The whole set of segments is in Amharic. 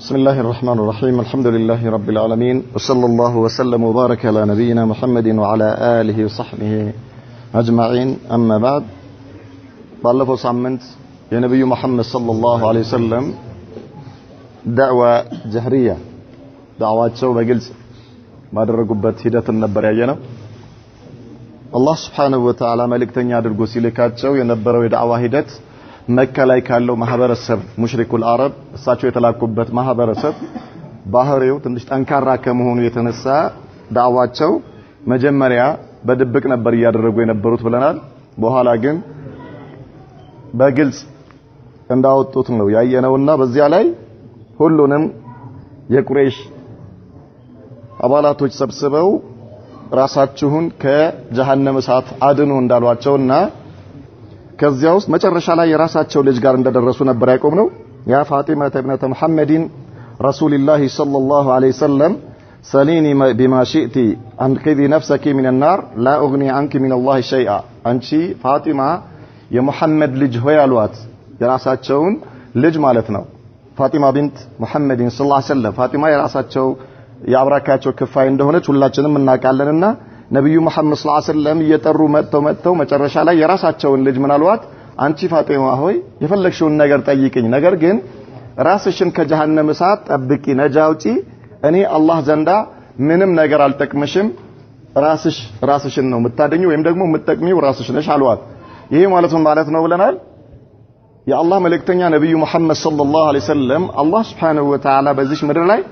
بسم الله الرحمن الرحيم. الحمد لله رب العالمين، وصلى الله وسلم وبارك على نبينا محمد وعلى آله وصحبه أجمعين. أما بعد، ባለፈው ሳምንት የነቢዩ መሐመድ ሰለላሁ ዐለይሂ ወሰለም ዳዕዋ ጀህሪያ ዳዕዋቸው በግልጽ ባደረጉበት ሂደትን ነበር ያየነው። አላህ ስብሓነሁ ወተዓላ መልእክተኛ አድርጎ ሲልካቸው የነበረው የዳዕዋ ሂደት መካ ላይ ካለው ማህበረሰብ ሙሽሪኩል አረብ እሳቸው የተላኩበት ማህበረሰብ ባህሪው ትንሽ ጠንካራ ከመሆኑ የተነሳ ዳዕዋቸው መጀመሪያ በድብቅ ነበር እያደረጉ የነበሩት ብለናል። በኋላ ግን በግልጽ እንዳወጡት ነው ያየነውና በዚያ ላይ ሁሉንም የቁረይሽ አባላቶች ሰብስበው ራሳችሁን ከጀሃነም እሳት አድኑ እንዳሏቸውና ከዚያ ውስጥ መጨረሻ ላይ የራሳቸው ልጅ ጋር እንደደረሱ ነበር ያቆምነው። ያ ፋጢማ እብነተ ሙሐመድን ረሱልላህ ሰለላሁ ዐለይሂ ወሰለም ሰሊኒ ቢማ ሺእቲ አንቂዚ ነፍሰኪ ሚነ ናር ላ ኡግኒ አንኪ ሚነላሂ ሸይአ። አንቺ ፋጢማ የሙሐመድ ልጅ ሆይ አሏት። የራሳቸውን ልጅ ማለት ነው። ፋጢማ ቢንት ሙሐመድን ሰለላሁ ዐለይሂ ወሰለም ፋጢማ የራሳቸው የአብራካቸው ክፋይ እንደሆነች ሁላችንም እናውቃለንና ነብዩ መሐመድ ሰለላሁ ዐለይሂ ወሰለም እየጠሩ መጥተው መጨረሻ ላይ የራሳቸውን ልጅ ምን አሏት? አንቺ ፋጢማ ሆይ የፈለግሽውን ነገር ጠይቅኝ፣ ነገር ግን ራስሽን ከጀሃነም እሳት ጠብቂ፣ ነጃ አውጪ። እኔ አላህ ዘንዳ ምንም ነገር አልጠቅምሽም፣ ራስሽን ነው የምታደኙ ወይም ደግሞ የምትጠቅሚው ራስሽ ነሽ አሏት። ይሄ ማለት ምን ማለት ነው ብለናል። የአላህ መልእክተኛ ነብዩ መሐመድ ሰለላሁ ዐለይሂ ወሰለም አላህ ሱብሓነሁ ወተዓላ በዚህ ምድር ላይ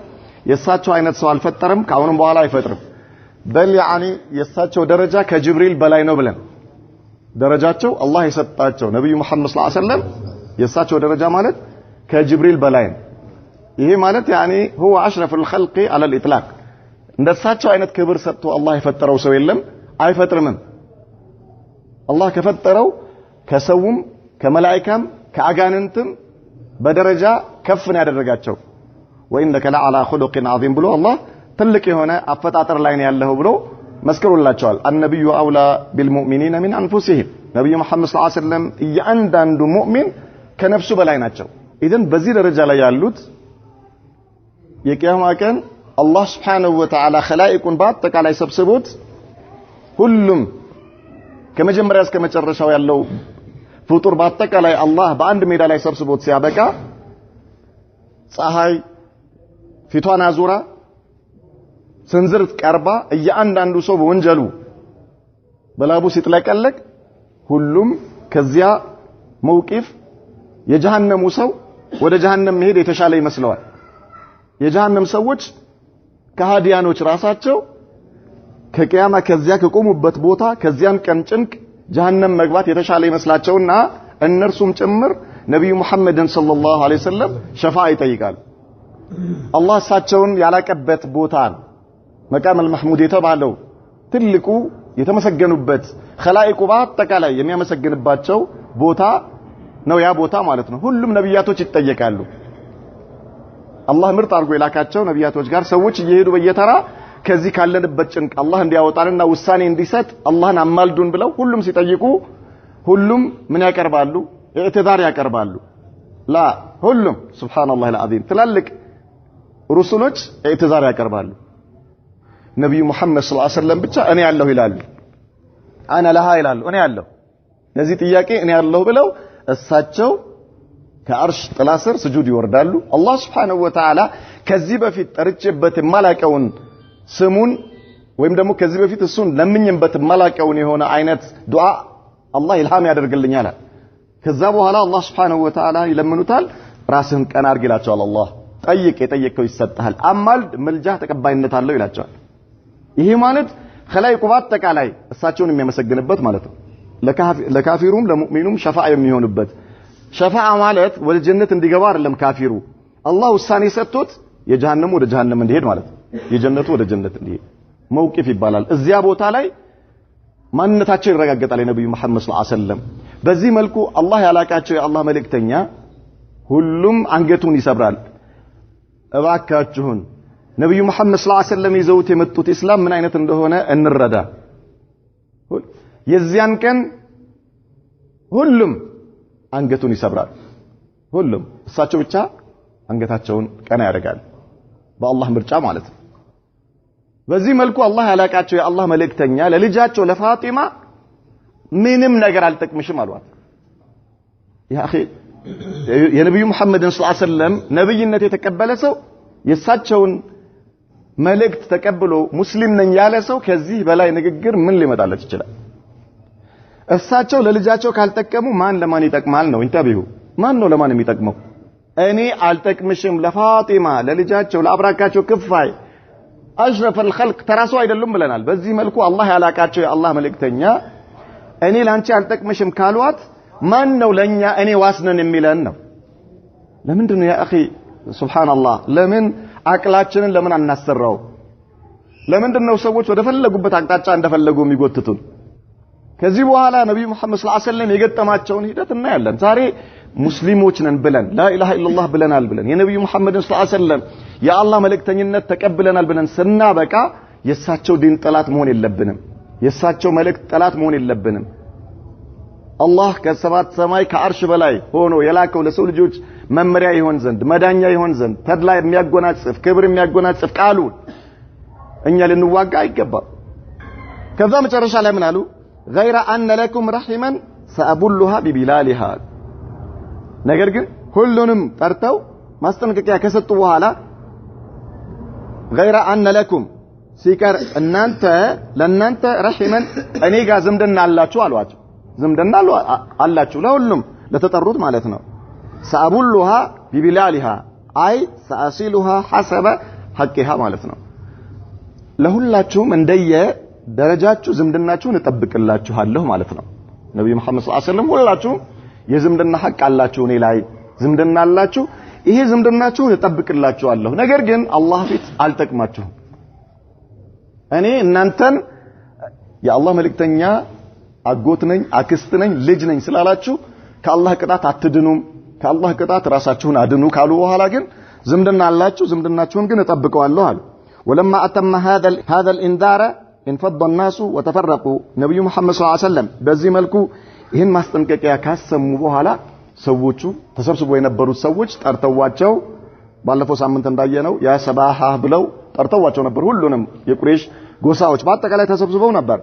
የእሳቸው አይነት ሰው አልፈጠረም፣ ከአሁንም በኋላ አይፈጥርም። በል ያኒ የእሳቸው ደረጃ ከጅብሪል በላይ ነው ብለን ደረጃቸው አላህ የሰጣቸው ነብዩ መሐመድ ሰለላሁ ዐለይሂ ወሰለም የእሳቸው ደረጃ ማለት ከጅብሪል በላይ ነው። ይሄ ማለት ያኒ هو اشرف الخلق على الاطلاق እንደሳቸው አይነት ክብር ሰጥቶ አላህ የፈጠረው ሰው የለም፣ አይፈጥርምም። አላህ ከፈጠረው ከሰውም ከመላእክም ከአጋንንትም በደረጃ ከፍ ነው ያደረጋቸው። ወኢነከ ለዐላ ኹሉቂን ዐዚም ብሎ አላህ ትልቅ የሆነ አፈጣጠር ላይ ነው ያለው ብሎ መስክሮላቸዋል። አነብዩ አውላ ቢልሙእሚኒነ ሚን አንፉሲሂም ነብዩ መሐመድ ሰለላሁ ዐለይሂ ወሰለም እያንዳንዱ ሙእሚን ከነፍሱ በላይ ናቸው። ኢዘን በዚህ ደረጃ ላይ ያሉት የቂያማ ቀን አላህ ሱብሓነሁ ወተዓላ ኸላኢቁን በአጠቃላይ ሰብስቦት ሁሉም ከመጀመሪያ እስከ መጨረሻው ያለው ፍጡር በአጠቃላይ አላህ በአንድ ሜዳ ላይ ሰብስቦት ሲያበቃ ፀሐይ ፊቷን አዙራ ስንዝር ቀርባ እያንዳንዱ ሰው በወንጀሉ በላቡ ሲጥለቀለቅ ሁሉም ከዚያ መውቂፍ የጀሃነሙ ሰው ወደ ጀሃነም መሄድ የተሻለ ይመስለዋል። የጀሃነም ሰዎች ከሃዲያኖች ራሳቸው ከቂያማ ከዚያ ከቆሙበት ቦታ ከዚያን ቀን ጭንቅ ጀሃነም መግባት የተሻለ ይመስላቸውና እነርሱም ጭምር ነብዩ መሐመድን ሰለላሁ ዐለይሂ ወሰለም ሸፋ ይጠይቃሉ። አላህ እሳቸውን ያላቀበት ቦታ መቃም አልመህሙድ የተባለው ትልቁ የተመሰገኑበት ኸላኢቁ በአጠቃላይ የሚያመሰግንባቸው ቦታ ነው። ያ ቦታ ማለት ነው። ሁሉም ነብያቶች ይጠየቃሉ። አላህ ምርጥ አድርጎ የላካቸው ነብያቶች ጋር ሰዎች እየሄዱ በየተራ ከዚህ ካለንበት ጭንቅ አላህ እንዲያወጣንና ውሳኔ እንዲሰጥ አላህን አማልዱን ብለው ሁሉም ሲጠይቁ ሁሉም ምን ያቀርባሉ? ኢዕቲዛር ያቀርባሉ። ላ ሁሉም ሱብሃንአላህ አልዓዚም ትላልቅ ሩሱሎች ኢዕቲዛር ያቀርባሉ። ነብዩ መሐመድ ሰለላሁ ዐለይሂ ወሰለም ብቻ እኔ ያለሁ ይላሉ። አነ ለሃ ይላሉ። እኔ ያለሁ ለዚህ ጥያቄ እኔ ያለሁ ብለው እሳቸው ከአርሽ ጥላ ስር ስጁድ ይወርዳሉ። አላህ ሱብሓነሁ ወተዓላ ከዚህ በፊት ጠርቼበት የማላቀውን ስሙን ወይም ደግሞ ከዚህ በፊት እሱን ለምኝበት የማላቀውን የሆነ አይነት ዱዓ አላህ ኢልሃም ያደርግልኛል። ከዛ በኋላ አላህ ሱብሓነሁ ወተዓላ ይለምኑታል። ራስህን ቀና አድርግ ይላቸዋል። አላህ ጠይቅ፣ የጠየቅከው ይሰጥሃል፣ አማልድ፣ ምልጃህ ተቀባይነት አለው ይላቸዋል። ይሄ ማለት ኸላይቁ በአጠቃላይ እሳቸውን የሚያመሰግንበት ማለት ነው። ለካፊሩም ለሙእሚኑም ሸፋዓ የሚሆንበት። ሸፋዓ ማለት ወደ ጀነት እንዲገባ አይደለም። ካፊሩ አላህ ውሳኔ ሰጥቶት የጀሃነሙ ወደ ጀሃነም እንዲሄድ ማለት ነው። የጀነቱ ወደ ጀነት እንዲሄድ መውቂፍ ይባላል። እዚያ ቦታ ላይ ማንነታቸው ይረጋገጣል የነብዩ መሐመድ ሰለላሁ ዐለይሂ ወሰለም። በዚህ መልኩ አላህ ያላቃቸው የአላህ መልእክተኛ ሁሉም አንገቱን ይሰብራል። እባካችሁን ነብዩ መሐመድ ሰለላሁ ዐለይሂ ወሰለም ይዘውት የመጡት እስላም ምን አይነት እንደሆነ እንረዳ። የዚያን ቀን ሁሉም አንገቱን ይሰብራል። ሁሉም እሳቸው ብቻ አንገታቸውን ቀና ያደርጋል። በአላህ ምርጫ ማለት ነው። በዚህ መልኩ አላህ ያላቃቸው የአላህ መልእክተኛ ለልጃቸው ለፋጢማ ምንም ነገር አልጠቅምሽም አሏት። ያ አኺ የነብዩ መሐመድን ሰለላሁ ዐለይሂ ወሰለም ነብይነት የተቀበለ ሰው የእሳቸውን መልእክት ተቀብሎ ሙስሊም ነኝ ያለ ሰው ከዚህ በላይ ንግግር ምን ሊመጣለት ይችላል? እሳቸው ለልጃቸው ካልጠቀሙ ማን ለማን ይጠቅማል ነው? እንተቢሁ ማን ነው ለማን የሚጠቅመው? እኔ አልጠቅምሽም ለፋጢማ ለልጃቸው ለአብራካቸው ክፋይ አሽረፈ الخلق ተራሱ አይደሉም ብለናል። በዚህ መልኩ አላህ ያላቃቸው የአላህ መልእክተኛ እኔ ላንቺ አልጠቅምሽም ካሏት ማን ነው ለኛ እኔ ዋስነን የሚለን ነው? ለምንድን ነው ያ አኺ ሱብሃንአላህ፣ ለምን አቅላችንን ለምን አናሰራው? ለምንድን ነው ሰዎች ወደ ፈለጉበት አቅጣጫ እንደፈለጉ የሚጎትቱን? ከዚህ በኋላ ነብዩ መሐመድ ሰለላሁ ዐለይሂ ወሰለም የገጠማቸውን ሂደት እናያለን። ዛሬ ሙስሊሞች ነን ብለን ላኢላሃ ኢላላህ ብለናል ብለን የነብዩ መሐመድን ሰለላሁ ዐለይሂ ወሰለም የአላህ መልእክተኝነት ተቀብለናል ብለን ስናበቃ የእሳቸው ዲን ጠላት መሆን የለብንም። የእሳቸው መልእክት ጠላት መሆን የለብንም። አላህ ከሰባት ሰማይ ከአርሽ በላይ ሆኖ የላከው ለሰው ልጆች መመሪያ ይሆን ዘንድ መዳኛ ይሆን ዘንድ ተድላ የሚያጎናጽፍ ክብር የሚያጎናጽፍ ቃሉን እኛ ልንዋጋ አይገባም። ከዛ መጨረሻ ላይ ምን አሉ? غير أن لكم رحما سأبلها ببلالها። ነገር ግን ሁሉንም ጠርተው ማስጠንቀቂያ ከሰጡ በኋላ غير أن لكم ሲቀር እናንተ ለእናንተ ረሒመን እኔ ጋር ዝምድና አላችሁ አሏቸው። ዝምድና አላችሁ ለሁሉም ለተጠሩት ማለት ነው። ሰአቡሉሃ ቢቢላሊሃ አይ ሰአሲሉሃ ሐሰበ ሐቂሃ ማለት ነው። ለሁላችሁም እንደየ ደረጃችሁ ዝምድናችሁን እጠብቅላችኋለሁ ማለት ነው። ነብዩ መሐመድ ሰለላሁ ዐለይሂ ወሰለም ሁላችሁም የዝምድና ሐቅ አላችሁ፣ እኔ ላይ ዝምድና አላችሁ፣ ይሄ ዝምድናችሁን እጠብቅላችኋለሁ፣ ነገር ግን አላህ ፊት አልጠቅማችሁም። እኔ እናንተን የአላህ መልእክተኛ አጎት ነኝ፣ አክስት ነኝ፣ ልጅ ነኝ ስላላችሁ ከአላህ ቅጣት አትድኑም፣ ከአላህ ቅጣት ራሳችሁን አድኑ ካሉ በኋላ ግን ዝምድና አላችሁ፣ ዝምድናችሁን ግን እጠብቀዋለሁ አሉ። ወለማ አተመ هذا الانذار انفض الناس وتفرقوا። ነብዩ መሐመድ ሰለላሁ ዐለይሂ ወሰለም በዚህ መልኩ ይህን ማስጠንቀቂያ ካሰሙ በኋላ ሰዎቹ ተሰብስበው የነበሩት ሰዎች ጠርተዋቸው ባለፈው ሳምንት እንዳየነው ያ ሰባሃ ብለው ጠርተዋቸው ነበር። ሁሉንም የቁሬሽ ጎሳዎች በአጠቃላይ ተሰብስበው ነበር።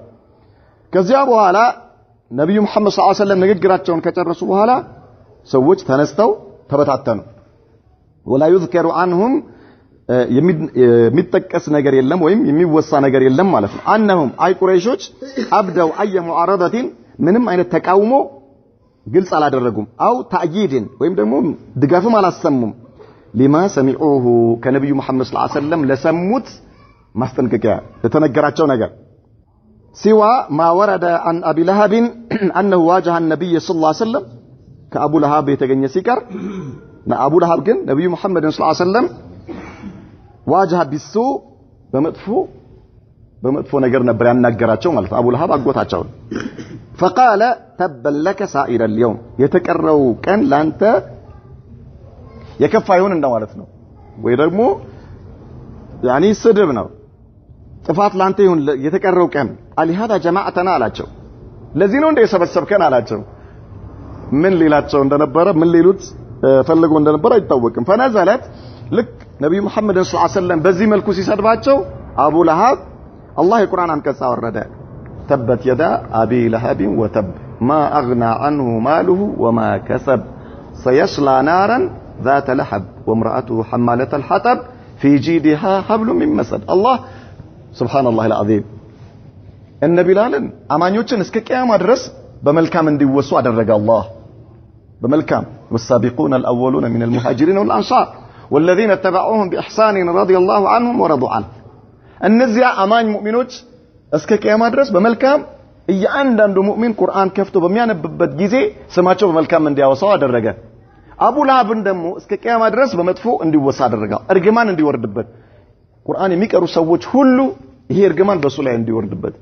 ከዚያ በኋላ ነብዩ መሐመድ ሰለላሁ ዐለይሂ ወሰለም ንግግራቸውን ከጨረሱ በኋላ ሰዎች ተነስተው ተበታተኑ። ወላ يذكر عنهم የሚጠቀስ ነገር የለም ወይም የሚወሳ ነገር የለም ማለት ነው። አንሁም አይ ቁረይሾች አብደው አየ ሙዓረደቲን ምንም አይነት ተቃውሞ ግልጽ አላደረጉም። አው ታዕይድን ወይም ደግሞ ድጋፍም አላሰሙም። ሊማ ሰሚዑሁ ከነብዩ መሐመድ ሰለላሁ ዐለይሂ ወሰለም ለሰሙት ማስጠንቀቂያ ለተነገራቸው ነገር ሲዋ ማ ወረደ አን አቢ ለሀብን አነሁ ዋጀሀ ነቢይ ሰለላሁ ዐለይሂ ወሰለም ከአቡ ለሀብ የተገኘ ሲቀር አቡ ለሀብ ግን ነብዩ መሐመድን ሰለላሁ ዐለይሂ ወሰለም ዋጀሀ ቢሱ በመጥፎ ነገር ነበር ያናገራቸው ማለት ነው። አቡ ለሀብ አጎታቸው ፈቃለ ተበን ለከ ሳኢረ اليوم የተቀረው ቀን ላንተ የከፋ ይሁን እንደማለት ነው። ወይ ደግሞ ያኒ ስድብ ነው። ጥፋት ላንተ ይሁን የተቀረው ቀን። አሊሃዳ ጀማዓተና አላቸው። ለዚህ ነው እንደ የሰበሰብከን አላቸው። ምን ሊላቸው እንደነበረ ምን ሊሉት ፈልጎ እንደነበረ አይታወቅም። ፈነዘለት ልክ ነብዩ መሐመድ ሰለላሁ ዐለይሂ ወሰለም በዚህ መልኩ ሲሰድባቸው አቡ ለሀብ አላህ የቁርአን አንቀጽ አወረደ። ተበት የዳ አቢ ለሀብ ወተብ ማ አግና ዐንሁ ማሉሁ ወማ ከሰብ ሰየስላ ናራን ذات لهب وامرأته حمالة الحطب في جيدها حبل من مسد። አላህ ሱብሃንአላህ العظيم እነ ቢላልን አማኞችን እስከ ቂያማ ድረስ በመልካም እንዲወሱ አደረገ። አላህ በመልካም والسابقون الأولون من المهاجرين والأنصار والذين اتبعوهم بإحسان رضي الله عنهم ورضوا عنه። እነዚያ አማኝ ሙእሚኖች እስከ ቂያማ ድረስ በመልካም እያንዳንዱ ሙእሚን ቁርአን ከፍቶ በሚያነብበት ጊዜ ስማቸው በመልካም እንዲያወሳው አደረገ። አቡ ለሀብን ደግሞ እስከ ቂያማ ድረስ በመጥፎ እንዲወሳ አደረገ። እርግማን እንዲወርድበት ቁርአን የሚቀሩ ሰዎች ሁሉ ይሄ እርግማን በሱ ላይ እንዲወርድበት።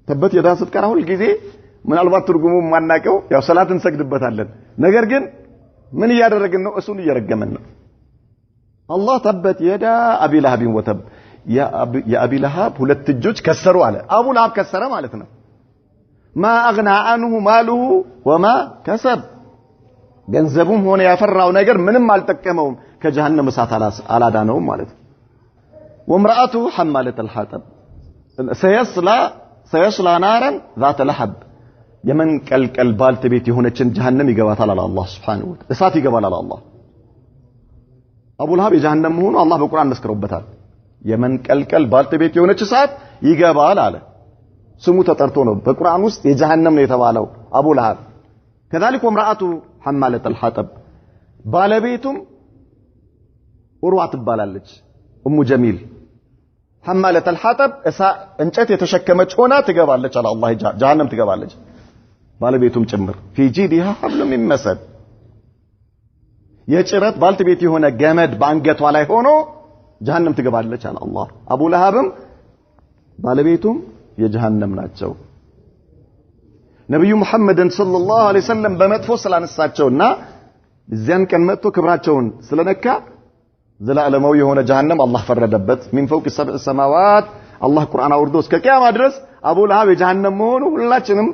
ተበት የዳ ስትቀራ ሁል ጊዜ ምናልባት ትርጉሙ ማናቀው ያው ሰላት እንሰግድበታለን። ነገር ግን ምን እያደረግን ነው? እሱን እየረገመን ነው። አላህ ተበት የዳ አቢ ለሀብን ወተብ የአቢ ለሀብ ሁለት እጆች ከሰሩ አለ። አቡ ለሀብ ከሰረ ማለት ነው። ማ አግና አንሁ ማሉሁ ወማ ከሰብ ገንዘቡም ሆነ ያፈራው ነገር ምንም አልጠቀመውም፣ ከጀሃነም እሳት አላዳነውም ማለት ነው። ወምራአቱ ሐማለተ አልሐጠብ ሰየስላ ናረን ዛተ ለሐብ የመንቀልቀል ባልተቤት የሆነችን ጀሃነም ይገባታል አለ አላህ ሱብሓነሁ ወተዓላ። እሳት ይገባል አለ አላህ። አቡ ለሀብ የጀሃነም መሆኑ አላህ በቁርአን መስክሮበታል። የመንቀልቀል ባልተቤት የሆነች እሳት ይገባል አለ። ስሙ ተጠርቶ ነው በቁርአን ውስጥ የጀሃነም ነው የተባለው አቡ ለሀብ። ከዛሊክ ወምራአቱ ሐማለተ አልሐጠብ ባለቤቱም ኡርዋ ትባላለች፣ ኡሙ ጀሚል ሐማለተ አልሐጠብ እንጨት የተሸከመች ሆና ትገባለች አለ አላህ፣ ጀሃነም ትገባለች ባለቤቱም ጭምር። في جيدها حبل من مسد የጭረት ባልተቤት የሆነ ገመድ በአንገቷ ላይ ሆኖ ጀሃነም ትገባለች አለ አላህ። አቡ ለሀብም ባለቤቱም የጀሃነም ናቸው። ነብዩ ሙሐመድን صلى الله عليه وسلم በመጥፎ ስላነሳቸውና እዚያን ቀን መጥቶ ክብራቸውን ስለነካ ዘላለማዊ የሆነ ጀሃነም አላህ ፈረደበት። من فوق سبع سماوات አላህ ቁርአን አውርዶ እስከ ቂያማ ድረስ አቡ ለሀብ የጀሃነም መሆኑ ሁላችንም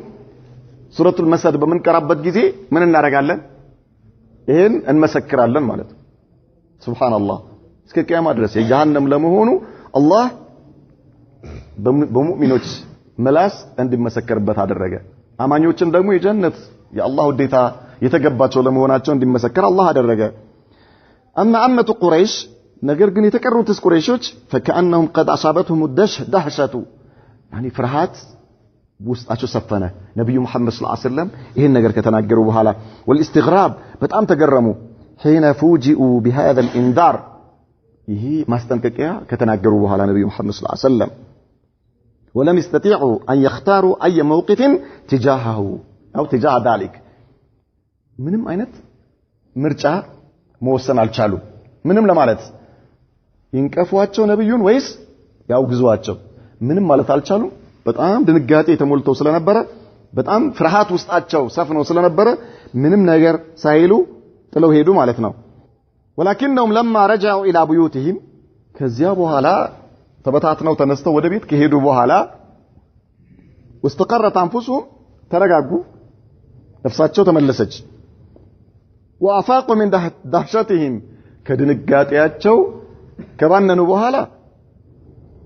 ሱረቱል መሰድ በምንቀራበት ጊዜ ምን እናደርጋለን? ይሄን እንመሰክራለን ማለት ነው። ሱብሃንአላህ እስከ ቂያማ ድረስ የጀሃነም ለመሆኑ አላህ በሙእሚኖች ምላስ እንዲመሰከርበት አደረገ። አማኞችን ደግሞ የጀነት የአላህ ውዴታ የተገባቸው ለመሆናቸው እንዲመሰከር አላህ አደረገ። أما عامة قريش ነገር ግን የተቀሩትስ ቁረይሾች فكأنهم قد أصابتهم الدهشة يعني ፍርሃት ውስጣቸው ሰፈነ። ነብዩ መሐመድ صلى الله عليه وسلم ይሄን ነገር ከተናገሩ በኋላ والاستغراب በጣም ተገረሙ። حين فوجئوا بهذا الإنذار ይሄ ማስጠንቀቂያ ከተናገሩ በኋላ ነብዩ መሐመድ صلى الله عليه وسلم ولم يستطيعوا أن يختاروا أي موقف تجاهه أو تجاه ذلك ምንም አይነት ምርጫ መወሰን አልቻሉ። ምንም ለማለት ይንቀፏቸው ነብዩን ወይስ ያውግዟቸው ምንም ማለት አልቻሉ። በጣም ድንጋጤ ተሞልተው ስለነበረ በጣም ፍርሃት ውስጣቸው ሰፍኖ ስለነበረ ምንም ነገር ሳይሉ ጥለው ሄዱ ማለት ነው። ولكنهم لما رجعوا إلى بيوتهم ከዚያ በኋላ ተበታትነው ተነስተው ወደ ቤት ከሄዱ በኋላ واستقرت أنفسهم ተረጋጉ፣ ነፍሳቸው ተመለሰች። وأفاقوا من دهشتهم ከድንጋጤያቸው ከባነኑ በኋላ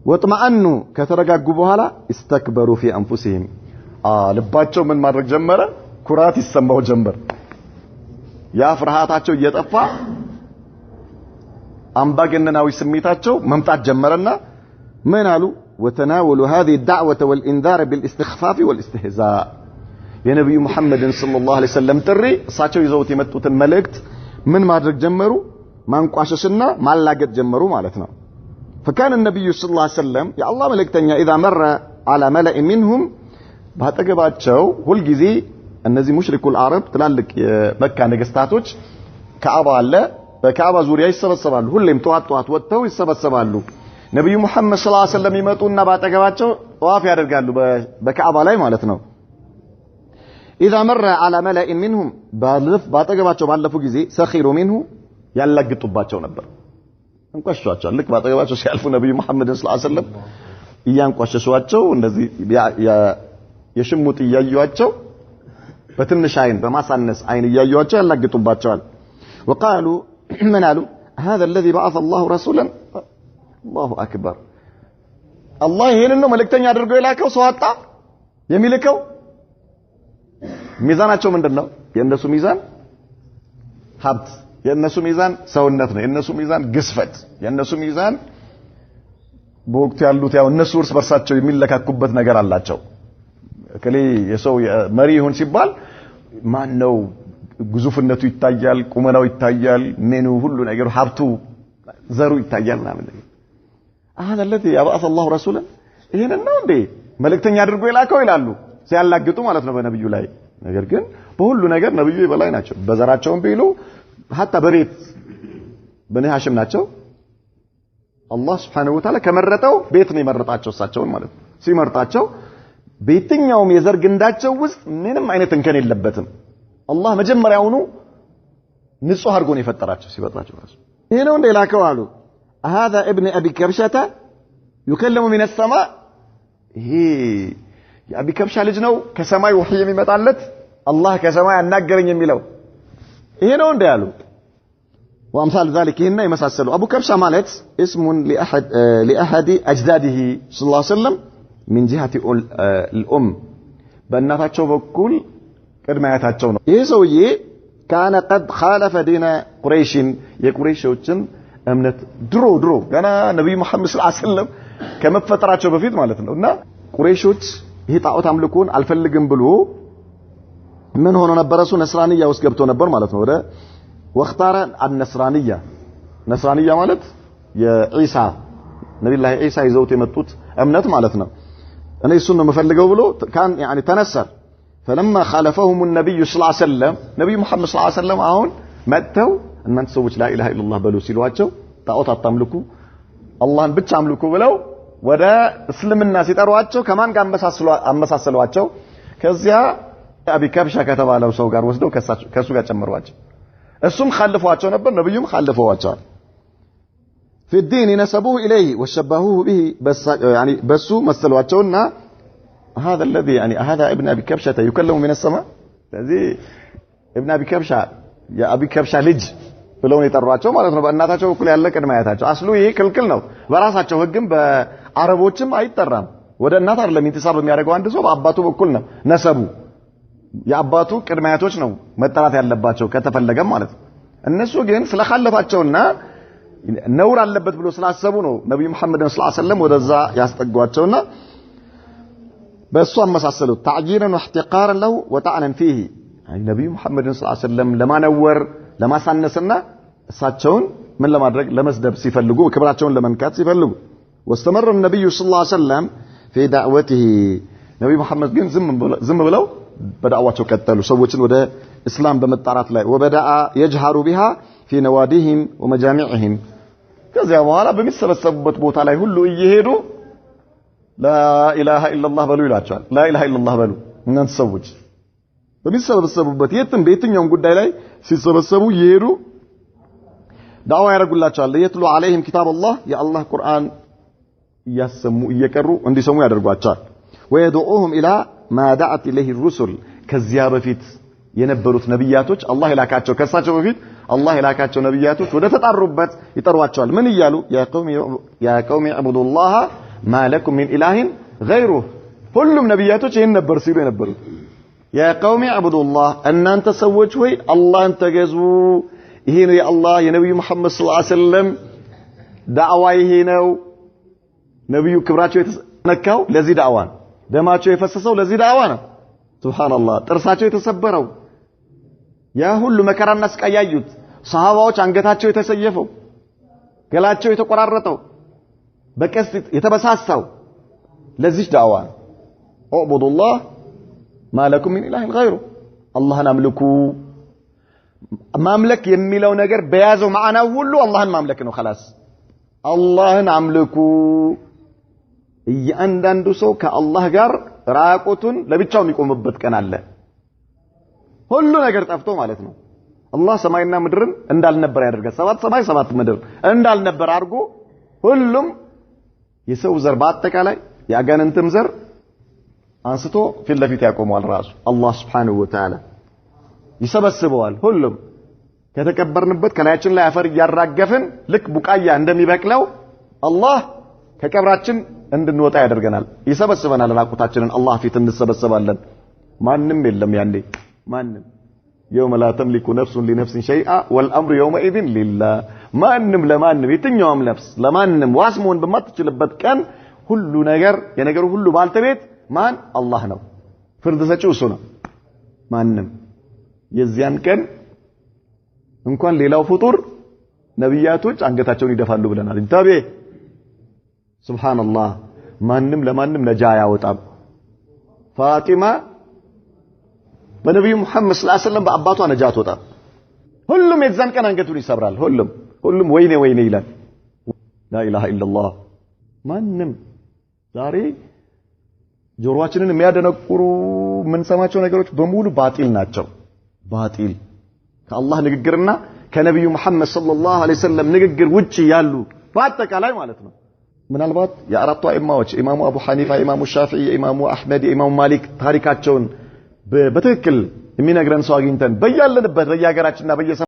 واطمأنوا ከተረጋጉ በኋላ استكبروا في أنفسهم ልባቸው ምን ማድረግ ጀመረ? ኩራት ይሰማው ጀመር። ያ ፍርሃታቸው እየጠፋ አምባገነናዊ ስሜታቸው መምጣት ጀመረና ምን አሉ? وتناولوا هذه الدعوة والإنذار بالاستخفاف والاستهزاء የነብዩ መሐመድን ሰለላሁ ዐለይሂ ወሰለም ጥሪ እሳቸው ይዘውት የመጡትን መልእክት ምን ማድረግ ጀመሩ? ማንቋሸሽና ማላገጥ ጀመሩ ማለት ነው። فكان النبي صلى الله عليه وسلم يا الله መልእክተኛ اذا مر على ملأ منهم ባጠገባቸው ሁል ጊዜ እነዚህ ሙሽሪኩል አረብ ትላልቅ የመካ ነገስታቶች ካዕባ አለ፣ በካዕባ ዙሪያ ይሰበሰባሉ። ሁሌም ጠዋት ጠዋት ወጥተው ይሰበሰባሉ። ነብዩ መሐመድ ሰለላሁ ዐለይሂ ወሰለም ይመጡና ባጠገባቸው ጠዋፍ ያደርጋሉ በካዕባ ላይ ማለት ነው። اذا مر على ملأ منهم ባጠገባቸው ባለፉ ጊዜ سخروا منه ያላግጡባቸው ነበር፣ እንቋሽሿቸዋል። ልክ ባጠገባቸው ሲያልፉ ነብዩ መሐመድ ሰለላሁ ዐለይሂ ወሰለም እያንቋሸሿቸው እንደዚህ የሽሙጥ እያዩዋቸው በትንሽ አይን በማሳነስ አይን እያዩዋቸው ያላግጡባቸዋል። وقالوا ምን አሉ? هذا الذي بعث الله رسولا الله اكبر አላህ ይሄንን ነው መልእክተኛ አድርጎ የላከው ሰው አጣ የሚልከው። ሚዛናቸው ምንድነው? የእነሱ ሚዛን ሀብት፣ የእነሱ ሚዛን ሰውነት ነው። የእነሱ ሚዛን ግዝፈት፣ የእነሱ ሚዛን በወቅቱ ያሉት ያው እነሱ እርስ በርሳቸው የሚለካኩበት ነገር አላቸው። እከሌ የሰው መሪ ይሁን ሲባል ማን ነው? ግዙፍነቱ ይታያል፣ ቁመናው ይታያል፣ ምኑ ሁሉ ነገሩ ሀብቱ፣ ዘሩ ይታያል ምናምን ነገር። هذا الذي يبعث الله رسولا ይሄንን ነው እንዴ መልእክተኛ አድርጎ የላከው ይላሉ ሲያላግጡ ማለት ነው በነብዩ ላይ። ነገር ግን በሁሉ ነገር ነብዩ የበላይ ናቸው። በዘራቸውም ቢሉ حتى በቤት በኒ ሐሽም ናቸው። አላህ Subhanahu Wa Ta'ala ከመረጠው ቤት ነው የመረጣቸው እሳቸውን ማለት ነው። ሲመርጣቸው በየትኛውም የዘር ግንዳቸው ውስጥ ምንም አይነት እንከን የለበትም። አላህ መጀመሪያውኑ ንጹህ አድርጎ ነው የፈጠራቸው ሲፈጥራቸው ራሱ። ይሄ ነው እንደ ላከው አሉ። هذا ابن ابي كبشة يكلم من السماء ይሄ የአቢ ከብሻ ልጅ ነው ከሰማይ ወህይ የሚመጣለት አላህ ከሰማይ አናገረኝ የሚለው። ይሄ ነው እንደ ያሉ وأمثال ذلك ይሄና የመሳሰሉ አቡ ከብሻ ማለት اسم لأحد أجداده صلى الله عليه وسلم من جهة الأم በእናታቸው በኩል ቅድመ አያታቸው ነው። ይሄ ሰውዬ كان قد خالف دين قريش የቁረይሾችን እምነት ድሮ ድሮ ገና ነብዩ መሐመድ صلى الله عليه وسلم ከመፈጠራቸው በፊት ማለት ነውና ቁረይሾች ይሄ ጣዖት አምልኮን አልፈልግም ብሎ ምን ሆኖ ነበር? እሱ ነስራንያ ውስጥ ገብቶ ነበር ማለት ነው። ወደ واختار النصرانية ነስራንያ ማለት የኢሳ ነብዩላህ ኢሳ ይዘውት የመጡት እምነት ማለት ነው። እኔ እሱን ነው የምፈልገው ብሎ كان يعني تنصر فلما خالفهم النبي صلى الله عليه وسلم ነብዩ መሐመድ صلى الله عليه وسلم አሁን መጥተው እናንተ ሰዎች لا إله إلا الله በሉ ሲሏቸው ጣዖት አታምልኩ አላህን ብቻ አምልኩ ብለው ወደ እስልምና ሲጠሯቸው ከማን ጋር አመሳሰሏቸው? ከዚያ አቢ ከብሻ ከተባለው ሰው ጋር ወስደው ከሱ ጋር ጨመሯቸው። እሱም ኻልፈዋቸው ነበር፣ ነብዩም ኻልፈዋቸዋል። في الدين نسبوه إليه وشبهوه به بس يعني بسو መሰሏቸውና هذا الذي يعني هذا ابن أبي كبشة يكلم من السماء ስለዚህ ابن أبي كبشة የአቢ ከብሻ ልጅ ብለው ነው የጠሯቸው ማለት ነው። በእናታቸው በኩል ያለ ቅድመ አያታቸው። አስሉ ይሄ ክልክል ነው። በራሳቸው ህግም በአረቦችም አይጠራም። ወደ እናት አይደለም انتساب የሚያደርገው አንድ ሰው በአባቱ በኩል ነው ነሰቡ። የአባቱ ቅድመ አያቶች ነው መጠራት ያለባቸው ከተፈለገም ማለት ነው። እነሱ ግን ስለኻለፋቸውና ነውር አለበት ብሎ ስላሰቡ ነው ነብዩ መሐመድ صلى الله عليه وسلم ወደዛ ያስጠጓቸውና በእሱ አመሳሰሉት። تعجيرا واحتقارا له وطعنا فيه ነብዩ መሐመድ صلى الله عليه وسلم ለማነወር ለማሳነስና እሳቸውን ምን ለማድረግ ለመስደብ ሲፈልጉ ክብራቸውን ለመንካት ሲፈልጉ واستمر النبي صلى الله عليه وسلم في دعوته ነብዩ መሐመድ ግን ዝም ብለው በዳዕዋቸው ቀጠሉ። ሰዎችን ወደ እስላም በመጣራት ላይ وبدأ يجهر بها في نواديهم ومجامعهم ከዚያ በኋላ በሚሰበሰቡበት ቦታ ላይ ሁሉ እየሄዱ لا إله إلا الله በሉ ይሏቸዋል። لا إله إلا الله በሉ እናንተ ሰዎች በሚሰበሰቡበት የትም በየትኛውም ጉዳይ ላይ ሲሰበሰቡ እየሄዱ ዳዕዋ ያደርጉላቸዋል። يتلو عليهم كتاب الله የአላህ ቁርአን እያሰሙ እየቀሩ እንዲሰሙ ያደርጓቸዋል። ويدعوهم إلى ما دعت إليه الرسل ከዚያ በፊት የነበሩት ነብያቶች አላህ የላካቸው ከእሳቸው በፊት አላህ የላካቸው ነብያቶች ወደ ተጣሩበት ይጠሯቸዋል። ምን እያሉ يا قوم اعبدوا الله ما لكم من إله غيره። ሁሉም ነብያቶች ይሄን ነበር ሲሉ የነበሩት። يا قوم اعبدوا الله እናንተ ሰዎች ሆይ አላህን ተገዙ። ይሄ ነው የአላህ የነብዩ መሐመድ صلى الله عليه وسلم ዳዕዋ ይሄ ነው። ነብዩ ክብራቸው የተነካው ለዚህ ዳዕዋ ነው። ደማቸው የፈሰሰው ለዚህ ዳዕዋ ነው። ሱብሃንአላህ ጥርሳቸው የተሰበረው ያ ሁሉ መከራና ስቃይ ያዩት ሰሃባዎች አንገታቸው የተሰየፈው ገላቸው የተቆራረጠው በቀስት የተበሳሳው ለዚህ ዳዕዋ ነው። اعبدوا الله ما لكم من إله غيره አላህን አምልኩ። ማምለክ የሚለው ነገር በያዘው ማዕና ሁሉ አላህን ማምለክ ነው። خلاص አላህን አምልኩ። እያንዳንዱ ሰው ከአላህ ጋር ራቁቱን ለብቻው የሚቆምበት ቀን አለ። ሁሉ ነገር ጠፍቶ ማለት ነው። አላህ ሰማይና ምድርን እንዳልነበር ያደርጋል። ሰባት ሰማይ ሰባት ምድር እንዳልነበር አድርጎ ሁሉም የሰው ዘር በአጠቃላይ የአጋንንትም ዘር አንስቶ ፊት ለፊት ያቆመዋል። ራሱ አላህ سبحانه وتعالى ይሰበስበዋል። ሁሉም ከተቀበርንበት ከላያችን ላይ አፈር እያራገፍን ልክ ቡቃያ እንደሚበቅለው አላህ ከቀብራችን እንድንወጣ ያደርገናል። ይሰበስበናል። ራቁታችንን አላህ ፊት እንሰበሰባለን። ማንም የለም ያኔ ማንም يوم لا تملك نفس لنفس شيئا والأمر يومئذ لله። ማንም ለማንም የትኛውም ነፍስ ለማንም ዋስ መሆን በማትችልበት ቀን ሁሉ ነገር የነገሩ ሁሉ ባልተቤት ማን አላህ ነው። ፍርድ ሰጪው እሱ ነው። ማንም የዚያን ቀን እንኳን ሌላው ፍጡር ነብያቶች አንገታቸውን ይደፋሉ ብለናል። እንታቤ ሱብሃንአላህ ማንም ለማንም ነጃ አያወጣም። ፋጢማ በነብዩ መሐመድ ሰለላሁ ዐለይሂ ወሰለም በአባቷ ነጃ አትወጣም። ሁሉም የዛን ቀን አንገቱን ይሰብራል። ሁሉም ወይኔ ወይኔ ይላል። ላኢላሃ ኢላላህ ማንም ዛሬ ጆሮአችንን የሚያደነቁሩ የምንሰማቸው ነገሮች በሙሉ ባጢል ናቸው። ባጢል ከአላህ ንግግርና ከነብዩ መሐመድ ሰለላሁ ዐለይሂ ወሰለም ንግግር ውጪ ያሉ በአጠቃላይ ማለት ነው። ምናልባት የአራቱ ኢማሞች ኢማሙ አቡ ሐኒፋ፣ ኢማሙ ሻፊዒ፣ ኢማሙ አህመድ፣ ኢማሙ ማሊክ ታሪካቸውን በትክክል የሚነግረን ሰው አግኝተን በያለንበት በየሀገራችንና በየሰ